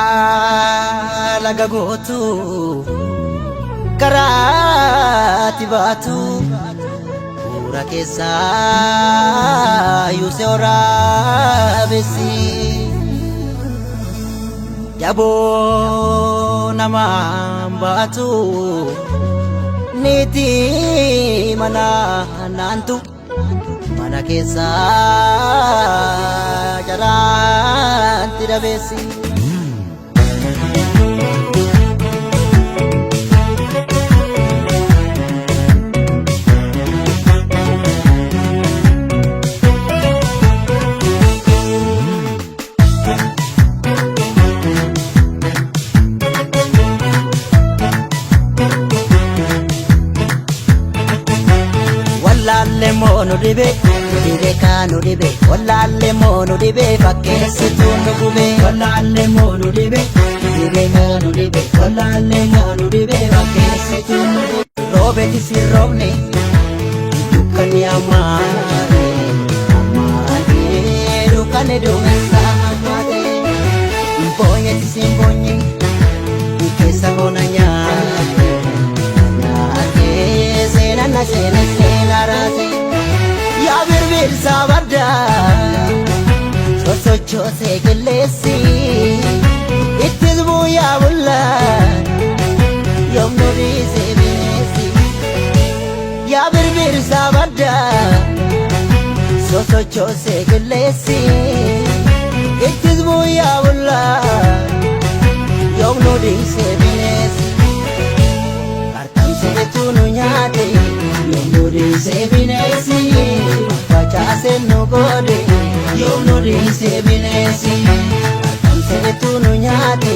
Karaa laga gootu karaa tibaatu buura keessaa yuusee waraabessi. Jaboo namaan baatu niitii mana naantu mana keessaa jaraanti dabeessi. Wallaalle moo nu dhibe dhibe kaa nu dhibe, wallaalle moo nu dhibe fakkeessituu nu gube. Wallaalle moo nu dhibe dhibe kaa nu dhibe, wallaalle moo nu dhibe fakkeessituu nu gube. Roobeeti si roobne dukkanni ammaate ammaate, dukkanni duumessa ammaate. Boonyeeti si boonye keessa koona nyaate nyaate, seenaan na seene seenaa raase. Yaa birbirsa baddaa sosochoosee qilleessi ittis bu'aa bullaa yoom nu dhiisee bineensi. Yaa birbirsa baddaa sosochoosee qilleessi ittis bu'aa bullaa yoom nu dhiisee bineensi. Qarxamseetu nu nyaate yoom nu dhiisee bineensi, facaasee nu goode yoom nu dhiisee bineensi. Qarxamseetu nu nyaate.